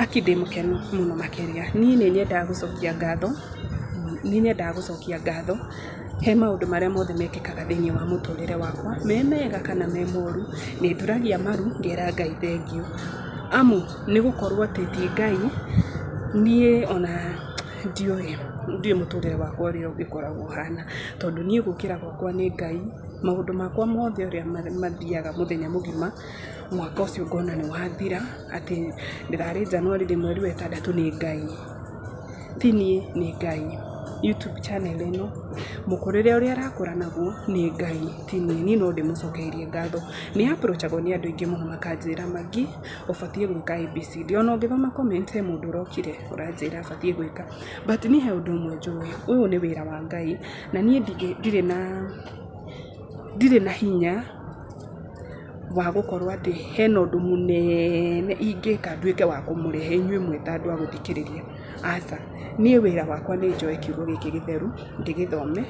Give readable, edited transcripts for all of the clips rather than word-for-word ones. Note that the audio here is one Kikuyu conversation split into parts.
Aki ndĩ mũkenu mũno makĩria. Niĩ nĩ nyendaga gũcokia ngatho, nĩ nyendaga gũcokia ngatho he maũndũ marĩa mothe mekĩkaga thĩiniĩ wa mũtũrĩre wakwa, me mega kana me moru, nĩ nduragia maru ngera Ngai thengiũ. Amu nĩ gũkorwo atĩ ti Ngai, niĩ ona ndiũĩ, ndiũĩ mũtũrĩre wakwa ũrĩa ũngĩkoragwo ũhana. Tondũ niĩ gũkĩra gwakwa nĩ Ngai, maũndũ makwa mothe ũrĩa mathiaga mũthenya mũgima, mwaka ũcio ngona nĩ wathira, atĩ ndĩrarĩ January ndĩ mweri wa ĩtandatũ nĩ Ngai. Ti niĩ nĩ Ngai. YouTube channel ĩno, mũkũrĩre ũrĩa ĩrakũra naguo nĩ Ngai ti niĩ. Niĩ no ndĩmũcokeirie ngatho. Nĩ approach agwo nĩ andũ aingĩ mũno makanjĩra Maggie ũbatiĩ gwĩka ABCD. Ona ũngĩthoma comment he mũndũ ũrokire ũranjĩra batiĩ gwĩka. But niĩ he ũndũ ũmwe njũĩ, ũyũ nĩ wĩra wa Ngai na niĩ ndirĩ na ndirĩ na hinya wa gũkorwo atĩ hena ũndũ mũnene ingĩka nduĩke wa kũmũrehe inyuĩ mwĩ ta andũ a gũthikĩrĩria, aca. Niĩ wĩra wakwa nĩ njoe kiugo gĩkĩ gĩtheru, ndĩgĩthome,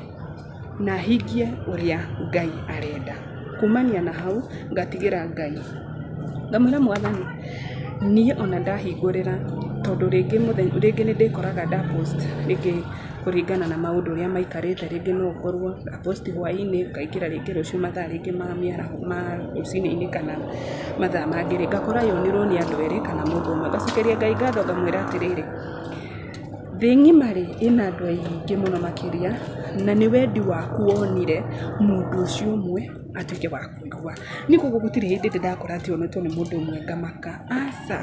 na hingie ũrĩa Ngai arenda. Kumania na hau, ngatigĩra Ngai. Ngamwĩra Mwathani, niĩ ona ndahingũrĩra, tondũ rĩngĩ mũthenya, rĩngĩ nĩ ndĩkoraga nda post rĩngĩ kũringana na maũndũ ũrĩa maikarĩte, rĩngĩ no ngorwo nda post hwainĩ, ngaingĩra rĩngĩ rũciũ mathaa rĩngĩ ma mĩaraho ma rũcinĩ-inĩ kana mathaa mangĩ rĩ, ngakora yonirwo nĩ andũ erĩ kana mũndũ ũmwe. Ngacokeria Ngai ngatho ngamwĩra atĩrĩrĩ, thĩ ng'ima rĩ, ĩna andũ aingĩ mũno makĩria, na nĩ wendi waku wonire mũndũ ũcio ũmwe atuĩke wa kũigua. Niĩ koguo gũtirĩ hĩndĩ ndĩ ndakora atĩ yonetwo nĩ mũndũ ũmwe ngamaka, aca.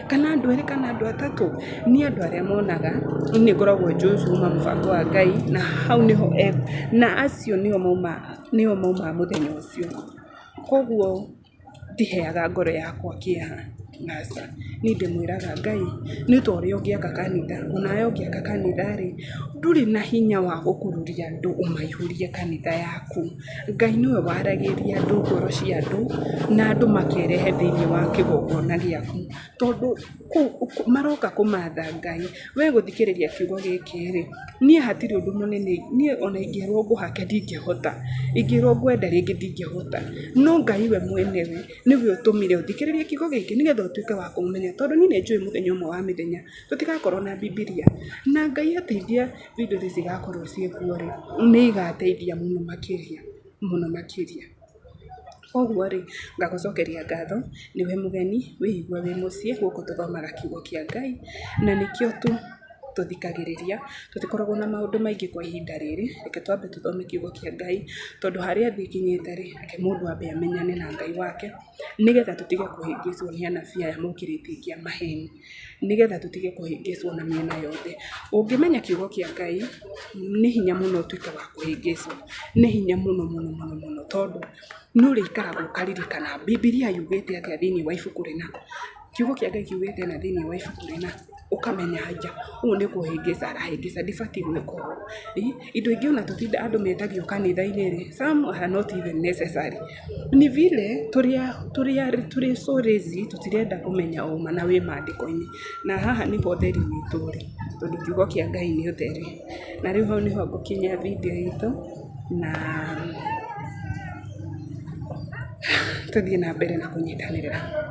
Kana andũ erĩ kana andũ atatũ, niĩ andũ arĩa monaga, niĩ nĩ ngoragwo njũĩ ũcio uma mũbango wa Ngai, na hau nĩho na acio nĩo mauma nĩo mauma mũthenya ũcio. Koguo ndiheaga ngoro yakwa kĩeha, aca. Niĩ ndĩmwĩraga Ngai, nĩ ta ũrĩa ũngĩaka kanitha, onawe ũngĩaka kanitha rĩ, ndũrĩ na hinya wa gũkururia andũ ũmaihũrie kanitha yaku. Ngai nĩwe waragĩria andũ ngoro cia andũ, na andũ makerehe thĩiniĩ wa kĩgongona gĩaku. Tondũ maroka kũmatha Ngai. We gũthikĩrĩria kiugo gĩkĩ rĩ, niĩ hatirĩ ũndũ mũnene, niĩ ona ingĩrwo ngũhake ndingĩhota, ingĩrwo ngwende rĩngĩ ndingĩhota, no Ngai we mwenyewe nĩwe ũtũmire ũthikĩrĩrie kiugo gĩkĩ nĩgetha ũtuĩke wa kũmũmenya, tondũ niĩ nĩ njũĩ mũthenya ũmwe wa mĩthenya tũtigakorwo na Bibilia, na Ngai ateithia indo ici cigakorwo ciĩkuo rĩ, nĩ igateithia mũno makĩria, mũno makĩria. Koguo rĩ, ngagũcokeria ngatho, nĩwe mũgeni, wĩigue wĩ mũciĩ, gũkũ tũthomaga kiugo kĩa Ngai, na nĩkĩo tu tũthikagĩrĩria, tũtikoragwo na maũndũ maingĩ kwa ihinda rĩrĩ, reke twambe tũthome kiugo kĩa Ngai, tondũ harĩa thĩ ĩkinyĩte rĩ, reke mũndũ ambe amenyane na Ngai wake, nĩgetha tũtige kũhĩngĩcwo nĩ anabii aya mokĩrĩte aingĩ a maheni, nĩgetha tũtige kũhĩngĩcwo na mĩena yothe. Ũngĩmenya kiugo kĩa Ngai, nĩ hinya mũno ũtuĩke wa kũhĩngĩcwo, nĩ hinya mũno mũno mũno mũno tondũ nĩ ũrĩikaraga ũkaririkana Bibilia yugĩte atĩa thĩiniĩ wa ibuku rĩna, kiugo kĩa Ngai kiugĩte atĩa thĩiniĩ wa ibuku rĩna, ũkamenya anja, ũyũ nĩ kũhĩngĩca arahĩngĩca ndibatiĩ gwĩka ũũ. Indo ingĩ ona tũtindaga andũ metagio kanitha-inĩ rĩ, some are not even necessary. Ni vile tũrĩ so lazy tũtirenda kũmenya ũma na wĩ mandĩko-inĩ. Na haha nĩho ũtheri witũ ũrĩ, tondũ kiugo kĩa Ngai nĩ ũtheri. Na rĩu hau nĩho ngũkinyia video itũ na tũthiĩ na mbere na kũnyitanĩra.